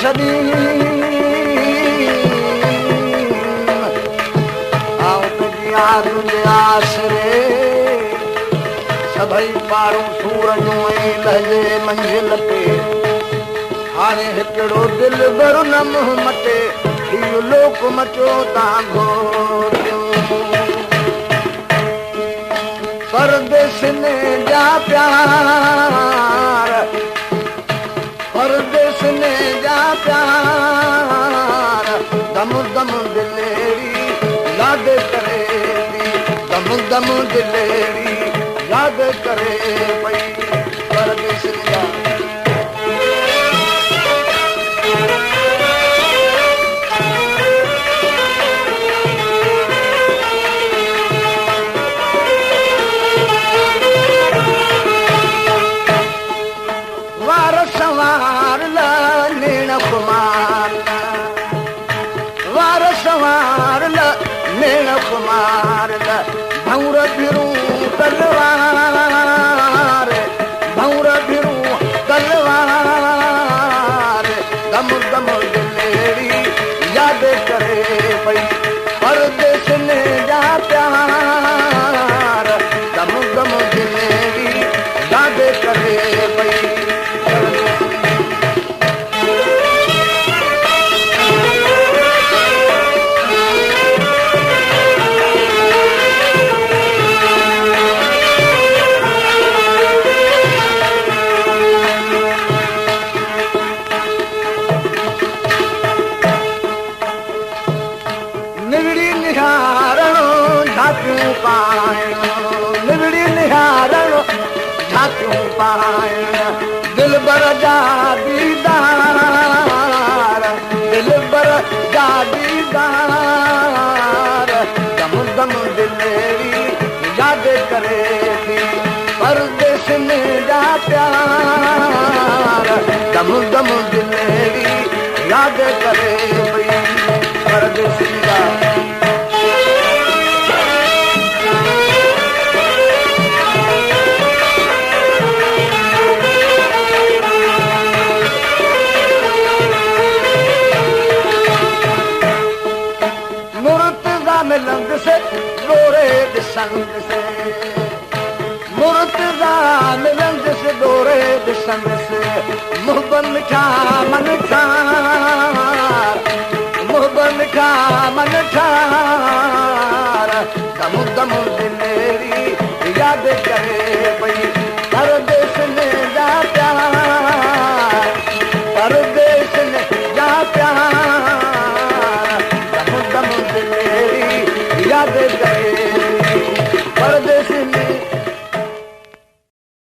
छॾी आऊं त जीअं तुंहिंजे आसरे सभई पारूं सूर जूं ऐं लहजे मंज़िल ते हाणे हिकिड़ो दिल बर न मुंहुं मटे इहो लोक मचो तां घोटियूं परदेस ने जा प्यार परदेस ने जा प्यार दम दम दिलेरी याद करे थी दम दम दिलेरी याद करे पई परदेस जा वार सवार नेण कुमार वार सवार नेण कुमार भंवर फिरूं तलवार भंवर फिरूं तलवार दम दम दिलेरी याद करे पई परदेस ने जा प्यार दम दम दिलेरी याद करे पई निवड़ी निहारणो झातियूं पाइण निवड़ी निहारणो झातियूं पाइण दिलबर जा दीदार दिलबर जा दीदार दम दम दिलेरी याद करे थी परदेस ने जा प्यार दम दम दिलेरी याद करे पई परदेस जा मुर्तज़ा मिलंदसि ॾोरे ॾिसंदसि मुर्तज़ा मिलंदसि ॾोरे ॾिसंदसि मुहब मिठा मन ठार मुहब मिठा मन ठार दम दम दिलेरी याद करे पई परदेस ने जा प्यार परदेस ने जा प्यार दम दम दिलेरी याद करे परदेस